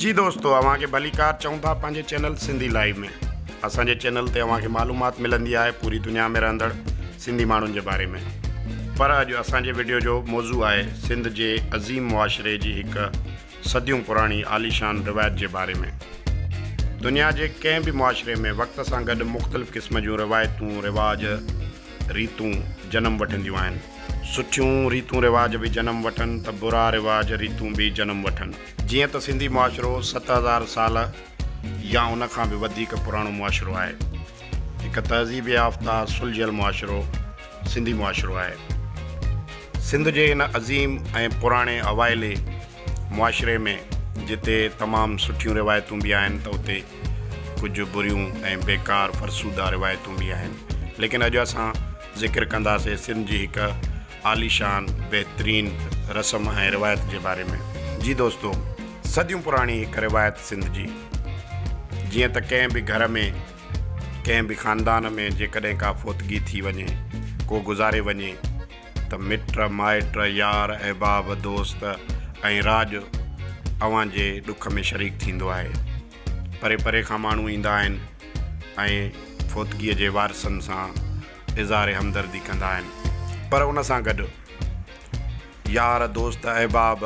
جي دوستو اوهان کي ڀليڪار چئون ٿا پنهنجي چينل سنڌي لائيو ۾ اسان جي چينل تي اوهان کي معلومات ملندي آهي پوري دنيا ۾ رهندڙ سنڌي ماڻهن جي باري ۾ پر اڄ اسان جي وڊيو جو موضوع آهي سنڌ جي عظيم معاشري جي هڪ صديون پراڻي عاليشان روايت جي باري ۾. دنيا جي ڪنهن به معاشري ۾ وقت سان گڏ مختلف قسم جون روايتون رواج ريتون جنم وٺنديون آهن. سٺيون ريتون رواج به جنم وٺن ته برا رواج ريتون به جنم وٺن. جيئن ته سنڌي معاشرو 7000 سال يا ان کان به وڌيڪ پراڻو معاشرو آهي. هڪ تهذيب يافته سلجهيل معاشرو سنڌي معاشرو آهي. سنڌ جي هن عظيم ۽ پراڻي اوائلي معاشري ۾ جتي تمام سٺيون روايتون به آهن ته اتي ڪجهه بريون ۽ بيڪار فرسوده روايتون به آهن. ليڪن اڄ اسان ذڪر ڪنداسين سنڌ جي هڪ عاليشان بهترين رسم ۽ روايت جي باري ۾. جي دوستو صديون پراڻي هڪ روايت سنڌ جي جيئن ته ڪنهن به گهر ۾ ڪنهن به خاندان ۾ جيڪڏهن ڪا فوتگي ٿي وڃي ڪو گذاري وڃي ته مٽ مائٽ يار احباب دوست ۽ راڄ اوهان جي ڏک ۾ شريڪ ٿيندو آهي پري پري کان ماڻهو ايندا آهن ۽ فوتگي جي وارثن سان اظهار همدردي ڪندا آهن پر ان سان گڏ يار دوست احباب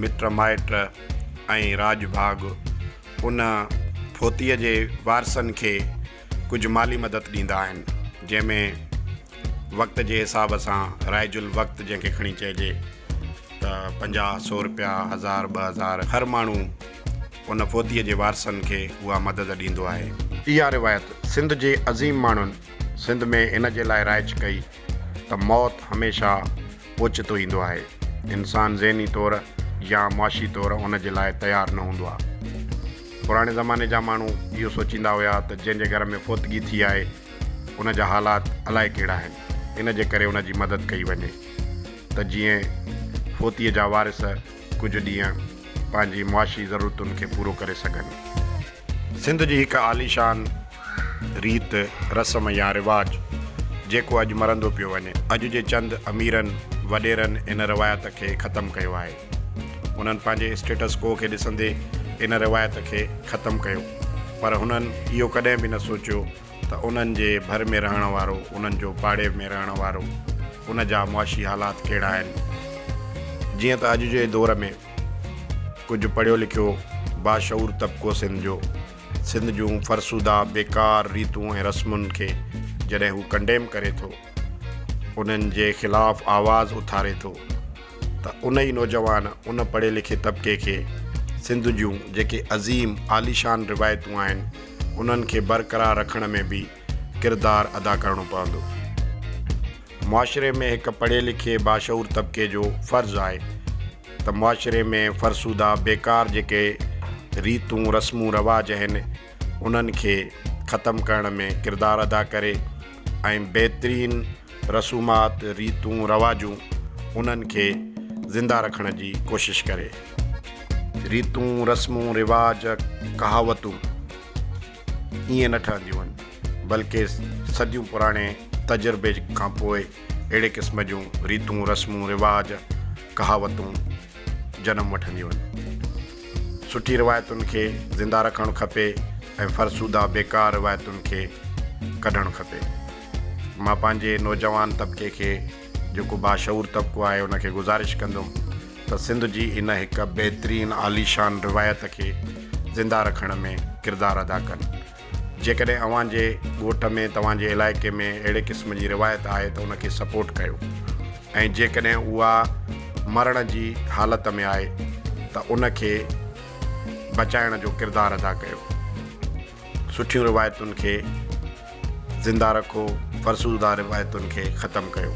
مٽ مائٽ ۽ راڄ ڀاڳ ان فوتيء جي وارثن کي ڪجهه مالي مدد ڏيندا آهن جنهن ۾ وقت جي حساب سان رائج الوقت جنهن کي کڻي چئجي ته پنجاهه سو رپيا هزار 2000 هر ماڻهو ان فوتيء جي وارثن کي اها مدد ڏيندو آهي. اها روايت سنڌ جي عظيم ماڻهن سنڌ ۾ ان جي لاء رائج ڪئي ته موت هميشه اوچتو ايندو آهي. انسان ذهني طور يا معاشي طور ان جي لاء تيار نه هوندو آهي. پراڻي زماني جا ماڻهو اهو سوچيندا هيا ته جنهن جي گهر ۾ فوتگي ٿي آهي ان جا حالات الائي ڪهڙا آهن ان جي ڪري ان جي مدد ڪئي وڃي ته جيئن فوتيء جا وارث ڪجهه ڏينهن پنهنجي معاشي ضرورتن کي پورو ڪري سگهن. سنڌ جي هڪ عاليشان ريت، رسم يا رواج جيڪو اڄ مرندو پيو وڃي. اڄ جي چند اميرن، وڏيرن ان روايت کي ختم ڪيو آهي. انهن پنهنجي اسٽيٽس ڪو کي ڏسندي ان روايت کي ختم ڪيو پر هنن اهو ڪڏهن به نه سوچيو ته انهن جي ڀر ۾ رهڻ وارو، انهن جو پاڙي ۾ رهڻ وارو، ان جا معاشي حالات ڪهڙا آهن. جيئن ته اڄ جي دور ۾ ڪجهه پڙهيو لکيو باشعور طبقو سنڌ جو، سنڌ جون فرسوده بيڪار ريتون ۽ رسمن کي جڏهن هو ڪنڊيم ڪري ٿو، انهن جي خلاف آواز اٿاري ٿو ته ان ئي نوجوان ان پڙهي لکي طبقي کي سنڌ جون جيڪي عظيم عاليشان روايتون آهن، انهن کي برقرار رکڻ ۾ به ڪردار ادا ڪرڻو پوندو. معاشري ۾ هڪ پڙهي لکي باشعور طبقي جو فرض آهي ته معاشري ۾ فرسوده بيڪار جيڪي ريتون رسمون رواج آهن انهن کي ختم ڪرڻ ۾ ڪردار ادا ڪري ۽ بهترين رسومات ريتون رواجون انهن کي زنده رکڻ جي ڪوشش ڪري. ريتون، رسمون، رواج، ڪهاوتون ائين نه ٺهنديون آهن، بلڪه صديون پراڻي تجربي کان پوء اهڙي قسم جون ريتون، رسمون، رواج، ڪهاوتون جنم وٺنديون آهن. سٺي روايتن کي زنده رکڻ کپي ۽ فرسوده بيڪار روايتن کي ڪڍڻ کپي. مان پنهنجي نوجوان طبقي کي جيڪو باشعور طبقو آهي ان کي گذارش ڪندم ته سنڌ جي ان هڪ بهترين عاليشان روايت کي زنده رکڻ ۾ ڪردار ادا ڪن. جيڪڏهن اوهان جي ڳوٺ ۾ توهان جي علائقي ۾ اهڙي قسم جي روايت آهي ته ان کي سپورٽ ڪيو ۽ جيڪڏهن اها مرڻ جي حالت ۾ آهي ته ان کي بچائڻ جو ڪردار ادا ڪيو. سٺيون روايتن کي زنده رکو، فرسوده روايتن کي ختم ڪيو.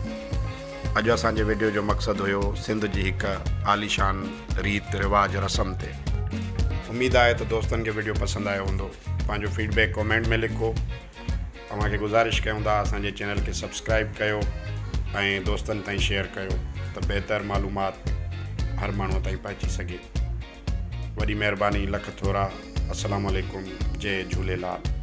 اڄ اسان جي وڊيو جو مقصد هيو سنڌ جي هڪ عاليشان ريت رواج رسم تي. اميد آهي ته دوستن کي وڊيو پسند آيو هوندو. پنهنجو فيڊ بيڪ ڪمينٽ ۾ لکو. اوهان کي گذارش ڪيون ٿا اسان جي چينل کي سبسڪرائب ڪيو ۽ دوستن تائين شيئر ڪيو ته بهتر معلومات هر ماڻهو تائين پهچي سگهي. وڏي مهرباني لک ٿورا. السلام عليڪم جئي جهوليلال.